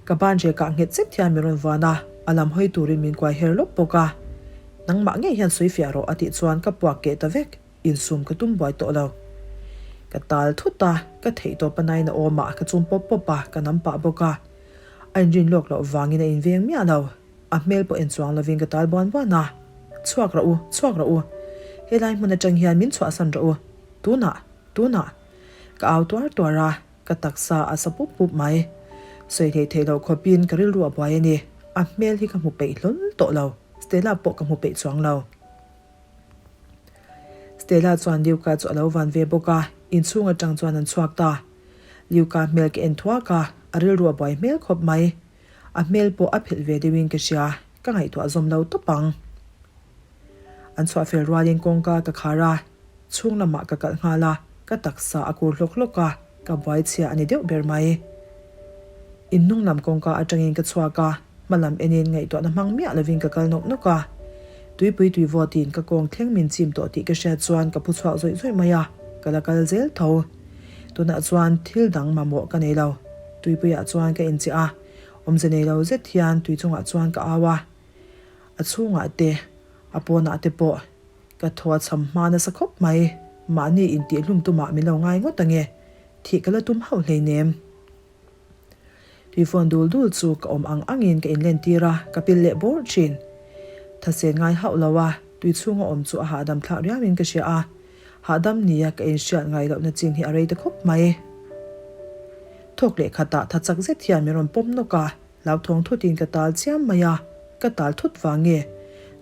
Ka ban rekah nghet zet hian min rawn vuan a, a lam hawi turin min kuai her lawp bawk a. Nangmah ngei hian sawi fiah rawh a tih chuan ka puak keh ta vek, insum ka tum buai tawh lo. Ka tal thut a, ka theih tawp a nain a awm a, ka chum pawp pawp a, ka nam pah bawk a. A inrin lawk loh vangin a inveng miah lo. A hmel pawh en chuang lovin ka tal buan buan a, Chhuak rawh u, chhuak rawh u. Helai hmun atang hian min chhuahsan rawh u. Tunah, tunah. Ka au tuar tuar a. Ka taksa a sa pup pup mai. Sawi theih theih loh khawpin ka rilru a buai a ni. A hmel hi ka hmu peih hlawl tawh lo. Stella pawh ka hmu peih chuang lo. Stella chuan Liuka chu a lo van ve bawk a, inchhung atang chuan an chhuak ta. Liuka hmel ka en thuak a, a rilru a buai hmel khawp mai. A hmel pawh a phelh ve deuhin ka hria, ka ngaihtuah zawm lo tawp ang. An chhuah fel rualin kawngka ka khar a, chhung lamah ka kalh nghal a, ka taksa a kur hlawk hlawk a, ka buai chhia a ni deuh ber mai. In hnung lam kawngka atangin ka chhuak a, hma lam enin ngaihtuahna hmang miah lovin ka kal nawk nawk a. Tuipui tui vawtin ka kawng thleng min chim tawh tih ka hriat chuan ka phu chhuak zawih zawih mai a, ka la kal zel tho. Tunah chuan thil dang mamawh ka nei lo. Tuipuiah chuan ka inchiah a, awmze nei lo zet hian tui chungah chuan ka au a. A chhungah te, a pawnah te pawh ka thaw a chham hma nasa khawp mai. Mahni intihhlum tumah min lo ngai ngawt ange, thih ka la tum hauh hleinem. Tuifawn dul dul chu ka awm ang angin ka inlen tir a, ka pil leh bawrh thin. Thase ngai hauh lo a, tui chhunga awm chu a hahdam thlak riauin ka hria a. Hahdam nia ka inhriat ngai lohna chin hi a rei ta khawp mai. Thawk leh khatah tha chak zet hian min rawn pawm nawk a, hlauthawng thutin ka tal chiam mai a, ka tal thut vang nge?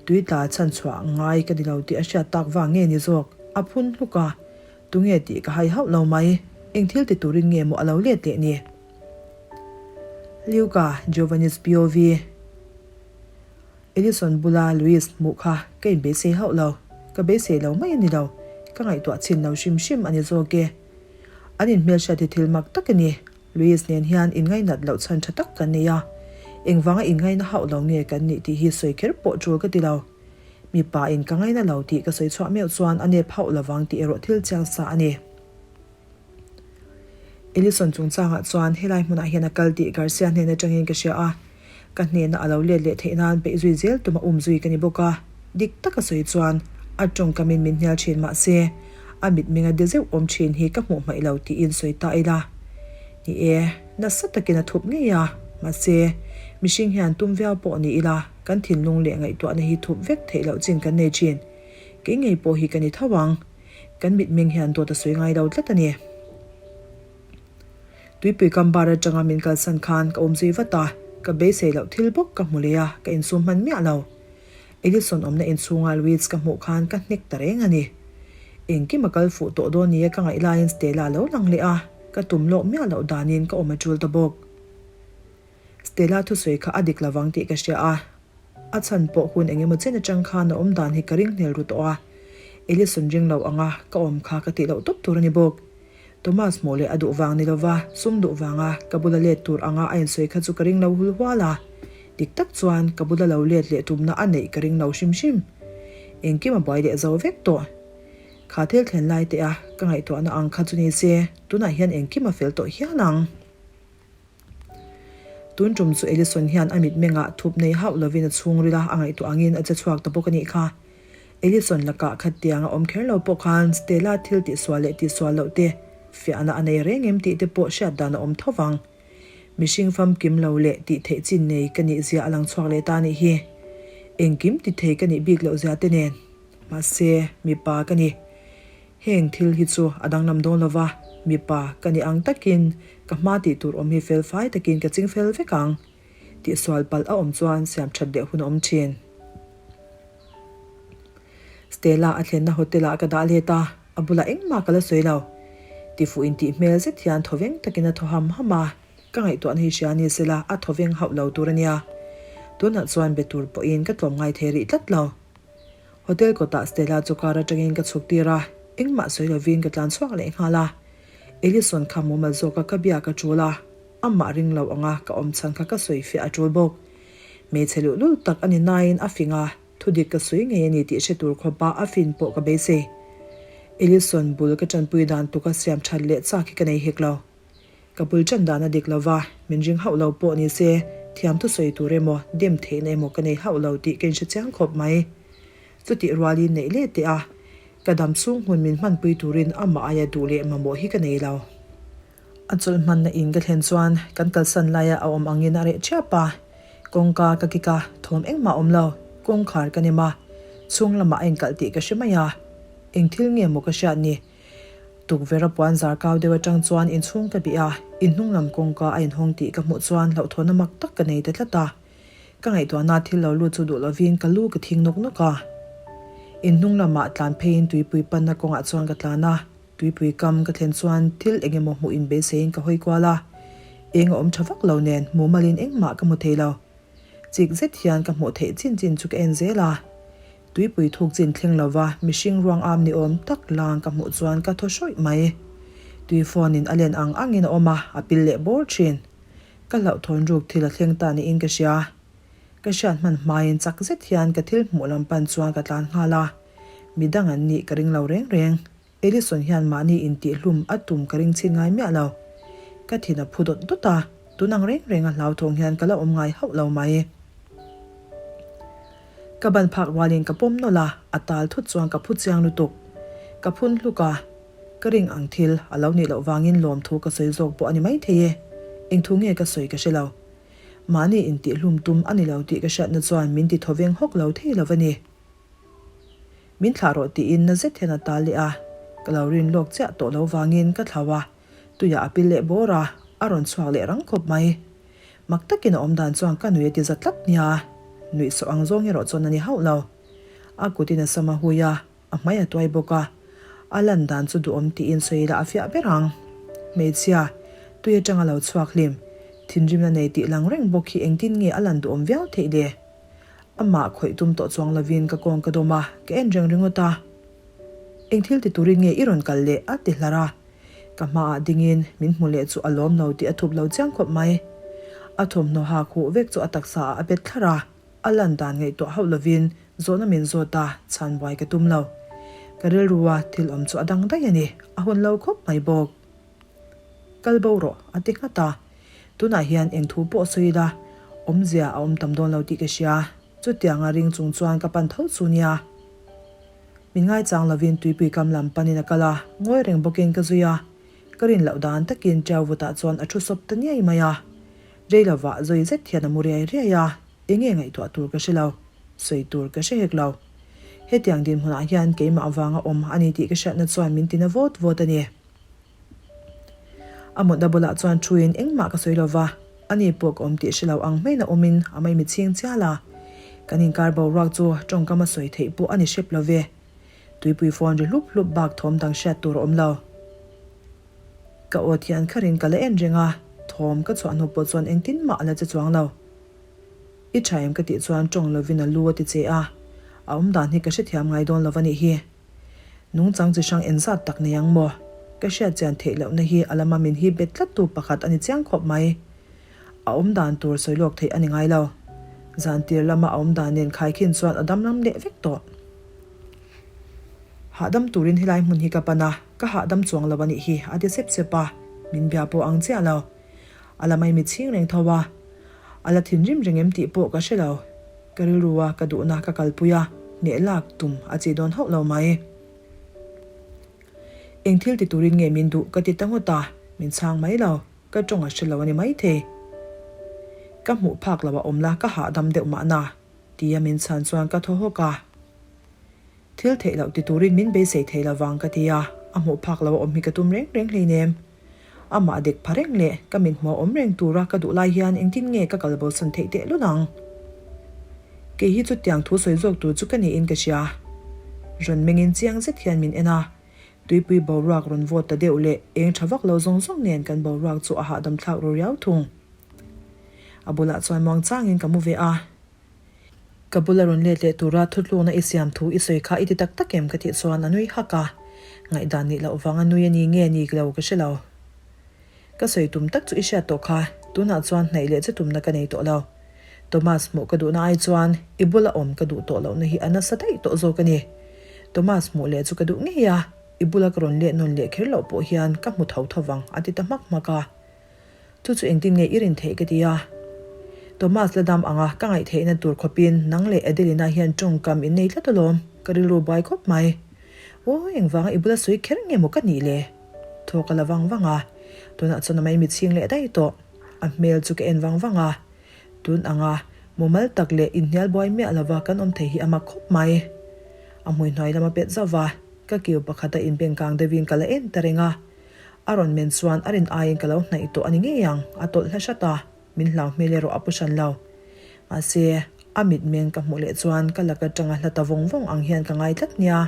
Tui tla chhan chhuah ngai ka ni lo tih a hriat tak vang nge ni zawk? A phun hluk a, Tunge tih ka hai hauh lo mai, eng thil ti turin nge maw a lo let leh ni? Luca Giovanni's POV Edison bula Luis hmuh kha ka inbeisei hauh lo, ka beisei lo mai a ni lo, ka ngaihtuah chhin lo hrim hrim a ni zawk e. An inhmelhriat hi thil mak tak a ni, Luis nen hian inngainat loh chhan tha tak kan nei a, engvanga inngaina hauh lo nge kan nih tih hi sawi kher pawh tul ka ti lo. Mipa in ka ngaina lo tih ka sawi chhuah meuh chuan a nep hauh lovang tih erawh thil chiang sa a ni. Ellison chungchangah chuan helai hmunah hian a kal tih Garcia hnen atangin ka hria a, ka hnena a lo let leh theih nan peih zui zel tum a um zui ka ni bawk a, dik taka sawi chuan a tawngkamin min hnial thin mah se a mitmenga de zeuh awm thin hi ka hmuh hmaih lo tiin sawi ta ila. Ni e, nasa takin a thup ngei a, mahse mihring hian tum viau pawh ni ila, Kan thinlung leh ngaihtuahna hi thup vek theih loh chin kan nei thin. Kei ngei pawh hi ka ni tho ang. Kan mitmeng hian dawt a sawi ngai lo tlat a ni. Tuipui kam bar atanga min kalsan khan ka awm zui vat a, ka beisei loh thil bawk ka hmu leh a, ka insum hman miah lo. Edison awmna inchhunga Luis ka hmuh khan ka hnek ta reng a ni. Engkim a kal fuh tawh dawn nia ka ngaih laiin Stella a lo lang leh a, ka tum lawk miah loh danin ka awm a tul ta bawk. Stella thusawi kha a dik lovang tih ka hria a, a chhan pawh hun eng emaw chen atang khan a awm dan hi ka ring hnel ru tawh a, Ellison ring lo anga ka awm kha ka tih loh tawp tur a ni bawk. Thomas hmuh leh a duh vang ni lova sum duh vanga ka bula let tur anga a insawi kha chu ka ring lo hul hual a, dik tak chuan ka bula lo let leh tumna a neih ka ring lo hrim hrim. Engkim a buai leh zo vek tawh. Kha thil thlen lai teh a ka ngaihtuahna ang kha chu ni se tunah hian engkim a fel tawh hial ang. Tun tum chu Ellison hian a mitmengah thup nei hauh lovin a chhungril a, a ngaihtuah angin a che chhuak ta bawk a nih kha. Ellison lakah khatiang a awm kher lo pawh khan Stella thil tihsual leh tihsual loh te fiahna a nei reng em tih te pawh hriat dan a awm tho vang. Mihring famkim lo leh tih theih chin nei ka nih zia a lang chhuak leh ta a nih hi. Engkim ti thei ka nih bik loh zia te nen. Mahse, mipa ka ni. Heng thil hi chu a danglam dawn lo va. Mipa ka ni ang takin ka hma tih tur awm hi fel fai takin ka ching fel vek ang. Tihsual palh a awm chuan siam that leh hun a awm thin. Stella a thlenna hotel ah ka dah let a, a bulah engmah ka la sawi lo. Tifuh intih hmel zet hian thawveng takin a thaw ham ham a, ka ngaihtuahna hi hria ni sela a thawveng hauh lo tur a nia. Tunah chuan be tur pawhin ka tlawm ngai thei rih tlat lo. Hotel kawtah Stella chu car atangin ka chhuk tir a, engmah sawi lovin ka tlan chhuak leh nghal a. Ellison kha mumal zawka ka biak a tul a, amah ring lo anga ka awm chhan kha ka sawi fiah a tul bawk. Hmeichhe luhlul tak a ni nain a fing a, thudik ka sawi ngei a ni tih hre tur khawpa a fin pawh ka beisei. Ellison bul ka tanpui dan tuka siam that leh chak hi ka nei hek lo. Ka bul ṭan dan a dik lo va, min ring hauh lo pawh ni se, thiam thusawi tur emaw, dem theihna emaw ka nei hauh lo tih ka inhre chiang khawp mai. Chutih rualin neih leh teh a, ka dam chhung hmun min hmanpui turin amah aia duh leh mamawh hi ka nei lo. A chawlh hmanna in ka thlen chuan kan kalsan laia a awm angin a reh ṭhiap a, kawngka ka kik a, thawm engmah a awm lo, kawngkhar ka nem a, chhung lamah a inkalh tih ka hre mai a, eng thil nge maw ka hriat ni? Tukverh a puan zar kau deuh atang chuan inchhung ka bih a, inhnung lam kawngka a inhawng tih ka hmuh chuan hlauhthawn a mak tak ka nei ta tlat a. Ka ngaihtuahna thil lo lut chu duh lovin ka lu ka thing nawk nawk a. Inhnung lamah tlan pheiin tuipui panna kawngah chuan ka tlan a, tuipui kam ka thlen chuan thil eng emaw hmuh inbeiseiin ka hawi kual a. Eng a awm tha vak lo nen mumalin engmah ka hmu thei lo. Chik zet hian ka hmuh theih chin chin chu ka en zel a. Tuipui thuk chin thleng lova mihring ruang am ni awm tak lang ka hmuh chuan ka thaw hrawih mai. Tui phone in a len ang angin a awm a, a pil leh bawr thin. Ka hlauhthawn ruk thil a thleng ta niin ka hria. Ka hriat hman hmain chak zet hian ka thil hmuh lam pan chuan ka tlan nghal a. Midang an nih ka ring lo reng reng. Ellison hian mahni intihhlum a tum ka ring chhin ngai miah lo. Ka thin a phu dawt dawt a, tun ang reng reng a hlauthawng hian ka la awm ngai hauh lo mai. Ka ban phak rualin ka pawm nawlh a, a tal thut chuan ka phu chiang lutuk. Ka phun hluk a, ka ring ang thil a lo nih loh vangin lawmthu ka sawi zawk pawh a ni maithei e. Engthu nge ka sawi ka hre lo. Mahni intihhlum tum a ni lo tih ka hriatna chuan min ti thawveng hawk lo thei lo a ni. Min thlah rawh tiin na zet hian a tal leh a, ka lo rin lawk chiah tawh lo vangin ka thlau a, tuiah a pil leh bawr a, a rawn chhuak leh rang khawp mai. Mak takin a awm dan chuan ka nui a ti za tlat nia, nuih sawh ang zawng erawh chuan a ni hauh lo. A kutin a sam a hui a, a hmai a tuai bawk a, a lan dan chu duhawm tiin sawi ila a fiah ber ang. Hmeichhia, tui atanga lo chhuak hlim, thinrimna nei tih lang reng bawk hi engtin nge a lan duhawm viau theih le? Amah khawih tum tawh chuang lovin ka kawng ka dawm a, ka en reng ringawt a. Eng thil ti turin nge i rawn kal leh? a ti hlar a. Ka hmaah dingin min hmu leh chu a lawm lo tih a thup lo chiang khawp mai. A thawmhnaw hak huh vek chu a taksa ah a bet thlar a, a lan dan ngaihtuah hauh lovin zawhna min zawt a, chhan buai ka tum lo. Ka rilru a thil awm chu a dang daih a ni, a hun lo khawp mai bawk. Kal bo rawh, a ti nghat a. Tunah hian eng thu pawh sawi ila, awmzia a awm tam dawn lo tih ka hria. Chutianga ring chung chuan ka pan tho chu nia. Min ngaichang lovin tuipui kam lam panin a kal a, ngawi reng bawkin ka zui a. Ka rin loh dan takin Ṭiau vutah chuan a thu sawp ta niai mai a. Rei lovah zawi zet hian a mu riai riai a, enge ngaihtuah tur ka hre lo, sawi tur ka hre hek lo. Hetiang dinhmunah hian keimah avanga awm a ni tih ka hriatna chuan min tina vawt vawt a ni. A mutna bulah chuan thuin engmah ka sawi lo va, ani pawh ka awm tih hre lo ang hmain a awmin a maimi chhing chial a. Kan inkar boruak chu tawngkam a sawi theih pawh a ni hrep lo ve. Tuipui phone ri hlup hlup bak thawm dang hriat tur a awm lo. Ka aw thian kharin ka la en reng a, thawm ka chhuah hnu pawh chuan engtin mah a la che chuang lo. I tha em ka tih chuan tawng lovin a lu a ti che a, a awmdan hi ka hrethiam ngai dawn lo va nih hi. Nungchang chi hrang enzat tak nei ang maw? Ka hriat chian theih lohna hi a lama min hip bet tlattu pakhat a ni chiang khawp mai. A awm dan tur sawi lawk theih a ni ngai lo. Zan tir lama a awm dan nen khaikhin chuan a dam lam leh vek tawh. Hahdam turin helai hmun hi ka pan a, ka hahdam chuang lo a nih hi, a ti sep sep a, min bia pawh ang chiah lo. A la mai mit chhing reng tho a, a la thinrim reng em tih pawh ka hre lo. Ka rilru a, ka duhna ka kalpui a, hneh lak tum a chi dawn hauh lo mai. Eng thil ti turin nge min duh ka ti ta ngawt a, min chhang mai lo, ka tawng a hre lo a ni maithei. Ka hmuh phak lo a awm la, ka hahdam deuh mahna, tia min chhan chuan ka thaw hawk a. Thil theih loh ti turin min beisei thei lo vang ka ti a. A hmuh phak lo a awm hi ka tum reng reng hleinem. Amah dek pha reng leh ka mithmuh a awm reng tura ka duh lai hian engtin nge ka kal bosan theih teh lun ang? Kei hi chutiang thu sawi zawk tur chu ka niin ka hria. Rawn mengin chiang zet hian min en a, tuipui boruak rawn vawt ta deuh leh eng tha vak lo zawng zawng nen kan boruak chu a hahdam thlak ru riau thung. A bulah chuan muang changin ka mu ve a. Ka bula rawn let leh tura thutlukna i siam thu i sawi kha i ti tak tak em ka tih chuan a nui hak a, ngaihdan nih loh vanga nui a ni nge ni lo ka hre lo. Ka sawi tum tak chu i hriat tawh kha, tunah chuan hnaih leh che tumna ka nei tawh lo. Thomas hmuh ka duhna ai chuan i bula awm ka duh tawh lohna hi a nasa daih tawh zawk a ni. Thomas hmuh leh chu ka duh ngei a, i bula ka rawn let nawn leh kher loh pawh hian ka hmu tho tho vang a ti ta hmak hmak a. Chu chu engtin nge i rin theih ka ti a. Thomas la dam anga ka ngaih theihna tur khawpin nang leh Adelina hian tawngkam in nei tlat alawm, ka rilru buai khawp mai. Aw engvanga i bula sawi kher nge maw ka nih le? Thaw ka la vang vang a, tunah chuan a maimi chhing leh daih tawh. A hmel chu ka en vang vang a, tun anga mumal tak leh inhnial buai miah lova kan awm thei hi a mak khawp mai. A hmui hnuai lam a pet zauh va, ka kiu pakhata inbengkang deuhin ka la en ta reng a. A rawn men chuan a rin aiin ka lo hnaih tawh a ni ngei ang, a tawlh hla hrat a, min hlau hmel erawh a pu hran lo. Mahse, a mitmeng ka hmuh leh chuan ka lak atanga hla ta vawng vawng ang hian ka ngai tlat nia.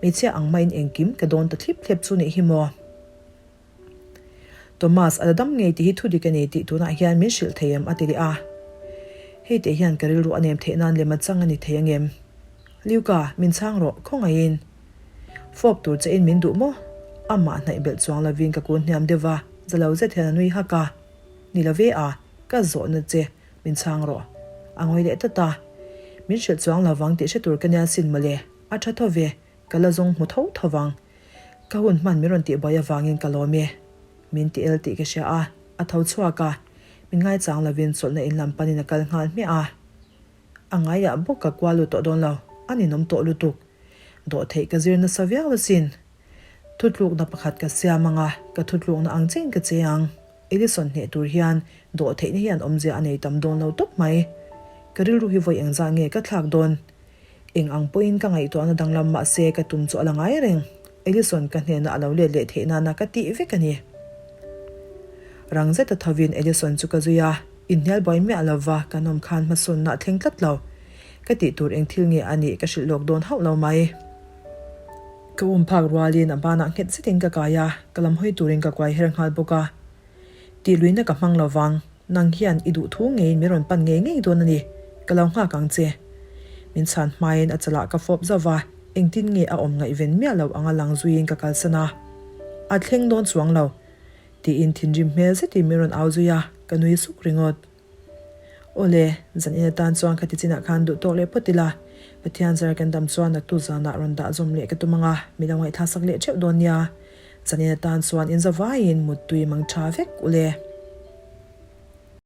Hmeichhia ang maiin engkim ka dawn ta thlip thlep chu nih hi maw? Thomas, a la dam ngei tih hi thu dik a ni tih tunah hian min hrilh thei em? a ti leh a. Hei teh hian ka rilru a nem theih nan lem a chang a ni thei angem? Liuka, min chhang rawh, khawngaihin. Fawp tur che in min duh maw? Amah hnaih belh chuang lovin ka kun hniam deuh va, za lo zet hian a nui hak a. Ni lo ve a, ka zawhna che, min chhang rawh. A ngawi leh tlat a. Min hrilh chuang lo vang tih hre tur ka nia sin mawle, a tha tho ve, ka la zawng hmu tho tho vang. Ka hun hman min rawn tihbuai avangin ka lawm e. Min ti el tih ka hria a, a tho chhuak a, min ngaichang lovin chawlhna in lam panin a kal nghal hmiah a. A ngaiah bawk ka kual lut tawh dawn lo, a ninawm tawh lutuk. Dawhtheih ka zir nasa viau asin. Thutlukna pakhat ka siam ang a, ka thutlukna ang chiahin ka che ang. Elison hneh tur hian dawhtheihna hian awmzia a nei tam dawn lo tawp mai. Ka rilru hi vawi engzah nge ka thlak dawn? Eng ang pawhin ka ngaihtuahna danglam mahse ka tum chu a la ngai reng. Elison ka hnena a lo let leh theih nana ka tih vek a ni. Rang zeta thovin Elison chu ka zui a. Inhnial buai miah lova kan awm khan hmasawnna a thleng tlat lo. Ka tih tur eng thil nge a nih ka hrilh lawk dawn hauh lo mai. Ka um phak rualin a banah nghet zetin ka kai a, ka lam hawi turin ka kuai her nghal bawk a. Tih luihna ka hmang lo vang, nang hian i duh thu ngeiin min rawn pan ngei ngei dawn a ni, ka lo nghak ang che. Min chhan hmain a chalah ka fawp zauh va, engtin nge a awm ngaihven miah lo anga lang zuiin ka kalsan a. A thleng dawn chuang lo. Tiin thinrim hmel zetin min rawn au zui a, ka nui suk ringawt. Awle, zan in atan chuan khati chinah khan duh tawk leh phawt ila, Pathian zar kan dam chuan naktu zanah rawn dah zawm leh ka tum ang a, mi lo ngaihthlak sak leh theuh dawn nia. Zan in atan chuan in zavaiin muttui mang tha vek ule.